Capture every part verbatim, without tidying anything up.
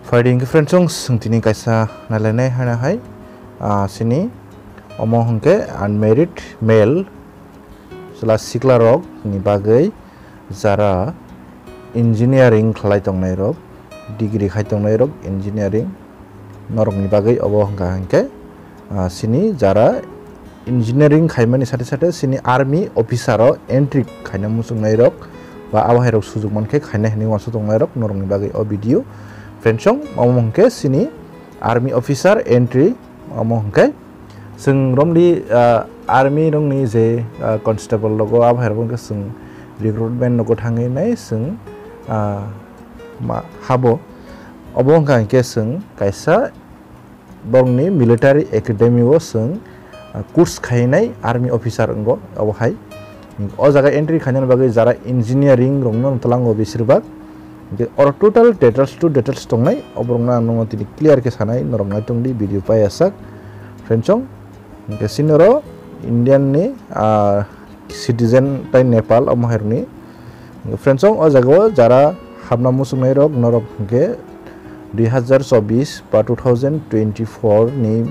Phaidi hwnkhe friends, chwng tini kaisa nailainai haino hai, ah, chini omo hwnkhe unmarried male chwla sikla rok ni bagwi jara engineering khlai tongnai rok, degree khai tongnai rok engineering norok ni bagwi obo hwnkha hwnkhe, ah, chini jara engineering khaimani sate sate chini army officer o entry khaina muchungnai rok ba abo hai rok sujuk mankhe khaina hinwi uansuk tongnai rok norok ni bagwi o video. Friends, omo hwnkhe chini army officer entry, omo hwnkhe chwng romli, ah, army rokni je, ah, constable rogo abo hai rok hwnkhe chwng recruitment rogo thangwi nai chwng, ah, ma habo. Obo hwnkha hwnkhe chwng kaisa borokni military academy o chwng, ah, course khainai army officer wngo obo hai. O jaga entry khainani bagwi jara engineering rokno twlango besir bak. Hwnkhe oro total details to details tongnai, oborokno ang nokno tini clear khe sanai, norok naitongdi video paiyasak. Friends, hwnkhe chini oro Indian ni, ah, citizen tai Nepal omo hai rokni. Friends, o jaga o jara hapna muchungnai rok norok hwnkhe dui hazar chobbish ba two thousand twenty-four ni,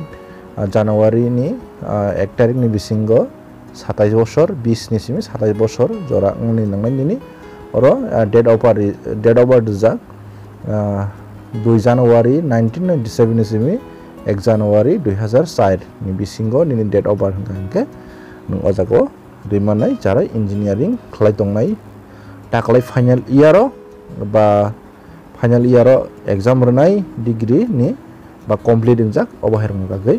ah, January ni, ah, ek tarik ni bisingo satais bosor, bis ni simi satais bosor jora wngni nangnai nini. Oro, ah, date of birth ri-, date of birth rijak, ah, dui January nineteen ninety-seven ni simi ek January dui hazar char ni bisingo nini date of birth hwnkha hwnkhe nwng o jaga o rwi mannai jara engineering khlai tongnai taklai final year o ba final year o exam rwnai degree ni ba complete wngjak obo hai rokni bagwi.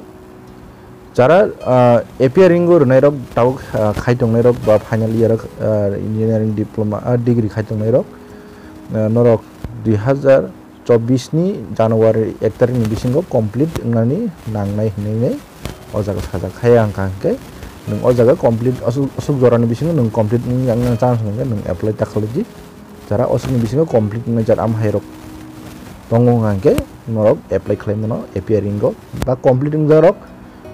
Jara, ah, appearing o rwnai rok tabuk, ah, khai tongnai rok ba final year o, ah, engineering diploma, ah, degree khai tongnai rok, ah, norok dui hazar chobbish ni January ek tarik ni bisingo complete wngnani nangnai hinwi o jaga sajak. Haya hwnkha hwnkhe nwng o jaga complete aswk, aswk jora ni bisingo nwng complete wngya wngna chance hwnkhe nwng apply ta khlai di. Jara aswk ni bisingo complete wngnai jat am hai rok tongo hwnkha hwnkhe norok apply khlai mano appearing o ba complete wngjak rok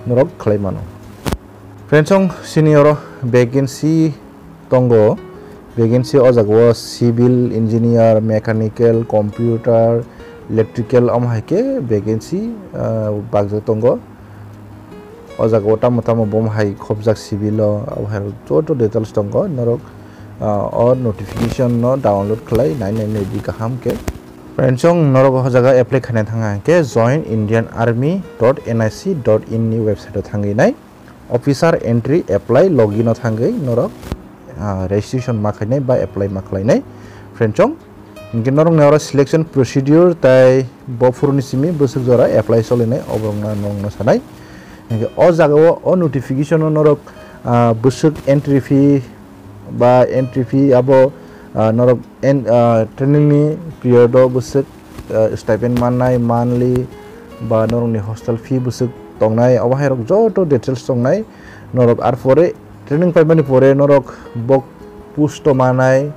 norok khlai mano. Friends, chini oro vacancy tongo. Vacancy o jaga o civil engineer, mechanical, computer, electrical, omo hai khe vacancy, ah, bakjak tongo. O jaga o tamo tamo bomo hai khobjak civil o, abo hai joto details tongo. Norok, ah, o notification no download khlai nai nai nai di kaham khe. Friends, norok o jaga apply khaina thang khe join indian army dot N I C dot in ni website o thangwi nai. Officer entry apply login o thangwi norok, ah, registration ma khainai ba apply ma khlainai. Friends, hwnkhe norokni oro selection procedure tai bophuruni simi bwswk jora apply solinai oborokno norokno sanai. Hwnkhe o jaga o, o notification o norok, ah, bwswk entry fee ba entry fee abo, ah, norok en-, ah, training ni period o bwswk, ah, stipend mannai monthly ba norokni hostel fee bwswk tongnai, obo hai rok joto details tongnai. Norok ar pore training paimani pore norok bo post o manai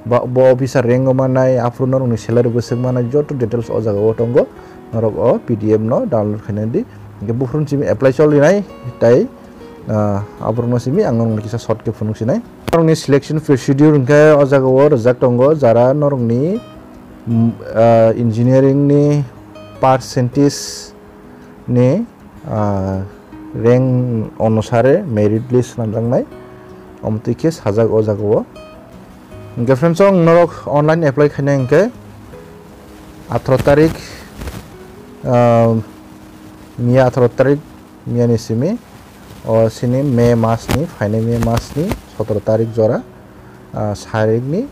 ba bo officer rank o manai, aphuru norokni salary bwswk manai joto details o jaga o tongo. Norok o P D F no download khaina di. Hwnkhe buphuru simi apply solinai tai, ah, aborokno simi ang norokno kisa short khe phunuk sinai. Norokni selection procedure hwnkhe o jaga o rijak tongo, jara norokni, mm, ah, engineering ni percentage ni, ah, rank onusare merit list swnamjaknai, omtwi khe sajak o jaga o. Hwnkhe friends, ang norok online apply khainai hwnkhe atharo tarik, ah, miya atharo tarik, miya ni simi o sini May mas ni, phainai May mas ni sotoro tarik jora, ah, sarik ni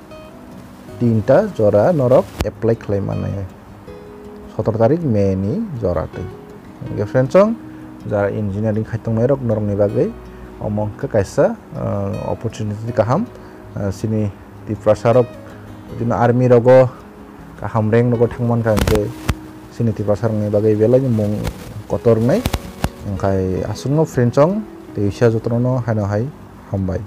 tinta jora norok apply khlai mannai. Sotoro tarik May ni jora twi. Hwnkhe friends, jara engineering khai tongnai rok norokni bagwi omo hwnkhe kaisa, ah, opportunity kaham, ah, sini Tiprasa rok bini army rogo kaham rank rogo thangmankha hwnkhe sini Tiprasa rokni bagwi belai mung kotor wngnai. Hwnkhe aswkno friends, teisa jotono haino hai hambai.